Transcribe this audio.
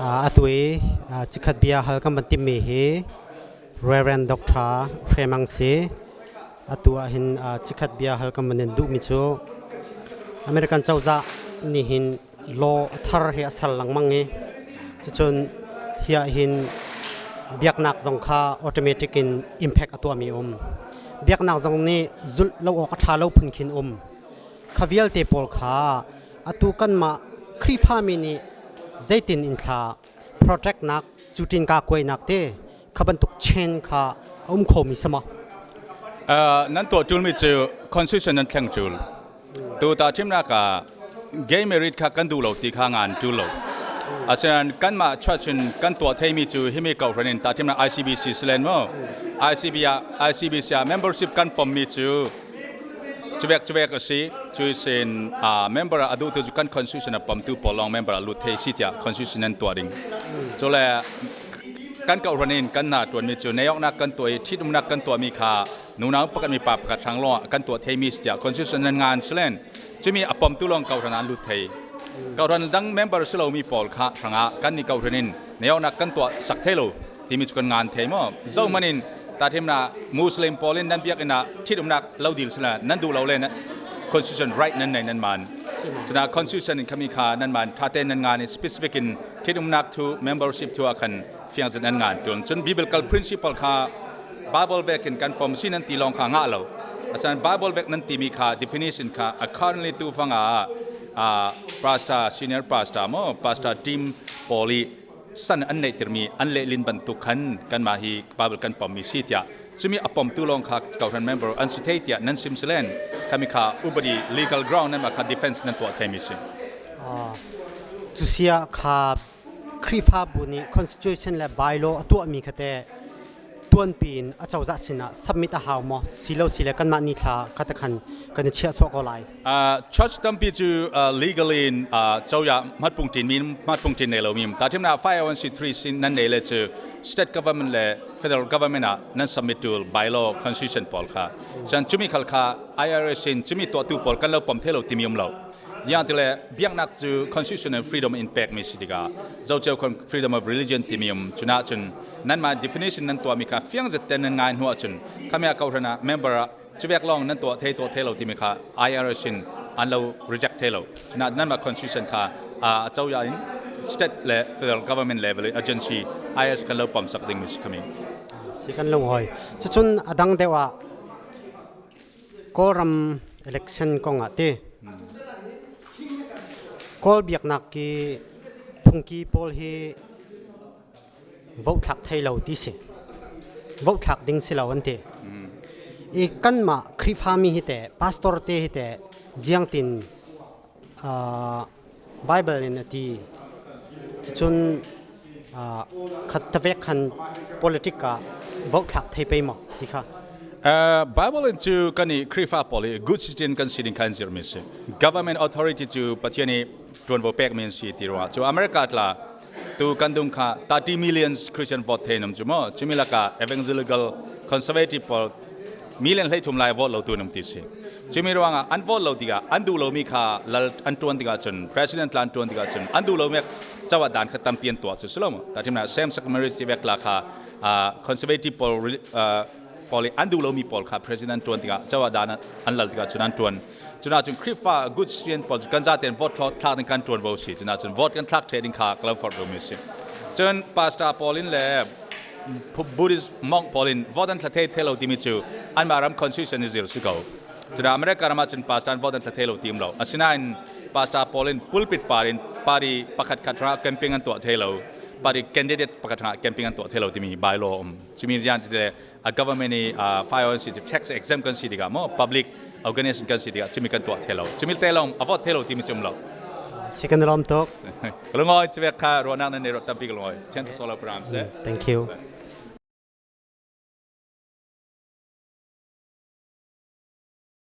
Atu i chikkhat bia hal kan van timmi hi Reverend Dr. Hre Mang si. Atu ah hin chikkhat bia hal kan van in duhmi cu American cozah nih hin law a thar hi a ser lengmang i cucun hi ah hin biaknak zong kha automatic in impact a tuahmi a um. Biaknak zong nih zulh lo awk a ṭha lo phun khin um. Kha vialte pawl kha atu kanmah Khrihfami nih zeitin in thla protect nak cutin ka kuainak te kha bantuk chain kha a um khomi sama. Nan tuah ṭulmi cu constitution nan thleng ṭul. Tu ta thimnak ah gay marriage kha kan duh lo ti kha ngan ṭul lo. Asinain kanmah church in kan tuah theimi cu himi kohhran in ta thimnak ICBC silen mu. ICB ah ICBC ah membership kan pommi cu Cuvek cuvek a si. Cuisin member a duhtu cu kan constitution a pamtu pawl lawng member a lut thei si tiah constitution an tuah ding. Cule kan kohhran in kan na tuanmi cu neiawknak kan tuah i ṭhitumnak kan tuahmi kha nunau pakhat mi pa pakhat hrang lawng kan tuah theimi si tiah constitution an ngan silen cumi a pamtu lawng kohhran an lut thei. Kohhran dang member si lomi pawl kha hrangah kan ni kohhran in neiawknak kan tuah sak thei lo timi cu kan ngan thei maw zohman in tathimna muslim pawl in nan biakinn ah ṭhitumnak lo dil sila nan duh lo le constitution right nan nei nan man cuna constitution in khami kha nan man thate nan ngan in specific in ṭhitumnak thu membership thu ah khan fiang zet nan ngan tun cun biblical principle kha bible vek in kan pom si nan ti lawng kha ngah lo asan bible vek nan timi kha definition kha accordingly tu fanga pastor senior pastor mo pastor team poli san an neihtermi an lehlin bantuk khan kanmah hi Bible kan pommi si tiah cumi a pomtu lawng kha kohhran member an si thei tiah nan sim silen khami kha upadi legal ground nan kha defense nan tuah theimi si. Cusia kha Khrihfabu nih constitution le bylaw a tuahmi kha teh tuanpi in acozah sinah submit a hau maw silo sile kanmah ni thla kha te khan kan i chiah sawh ko lai. Church tampi cu legally in coya hmatpung tin mi hmatpung tin nei lo mi ta thimna 501c3 sin nan nei le cu state government le federal government ah nan submit tul bylaw constitution pawl kha chan chumi khal kha IRS in chumi tuahtu pawl kan lo pom the lo timi um lo Yang tile biaknak cu constitution and freedom in pek mi si tikah zocheu freedom of religion timi um cuna cun nanmah definition nan tuahmi kha fiang zet ten nan ngai hnu ahcun khamia kohhran ah member ah cuvek lawng nan tuah thei tuah thei lo timi kha IRS in an lo reject thei lo cuna nanmah constitution kha a coya in state le federal government level agency IRS kan lo pom sak ding mi si khami si kan lung hoi cucun adang deuh ah Kawlram election kong ah ti Kawl biaknak ki phungki pawl hi vote thlak thei lo ti si vote thlak ding si lo an ti i kanmah Khrihfami hi teh pastor te hi teh ziangtin Bible in a ti cucun khat tavek khan politic ah vote thlak thei pei maw ti kha. Bible in cu kan i Khrihfa pawl i good citizen kan si ding khan zirmi si. Government authority cu Pathian i ṭuanvo pekmi an si ti ruangah cu America tla tu kan dung kha 30 millions Christian vote thei nam cu maw cumi lakah evangelical conservative pawl million 13 lai vote lo tu nam ti si. Cumi ruangah an vote lo tikah an duh lomi kha lal an ṭuan tikah cun president tla an ṭuan tikah cun an duh lomi cawa dan kha tampi an tuah cu si lo maw ta thimna same sex marriage ti vek la kha conservative pawl pawl i an duh lomi pawl kha president ṭuan tikah cawa dan an lal tikah cun an ṭuan cuna cun Khrihfa good Christian pawl cu kan zaten vote thlak ding kan ṭuan vo si cuna cun vote kan thlak the ding kha ka lo forh mi si cun pastor pawl in le Buddhist monk pawl in vote an thla the the lo timi cu anmah ram constitution i zir si ko cuna America ram ah cun pastor an vote an thla the lo tim lo asinain pastor pawl in pulpit par in party pakhat khat ra camping an tuah the lo party candidate pakhat ra camping an tuah the lo timi bylaw um chimi rian le a government i 501c tax exempt kan si tikah mo public organization kan si tikah chimi kan tuah the lo chimi te long a vote the lo timi chum lo si kan lom tuk lungoi chivek kha ruahnak nan nei ro tampi ka lungoi thian solo pram se thank you.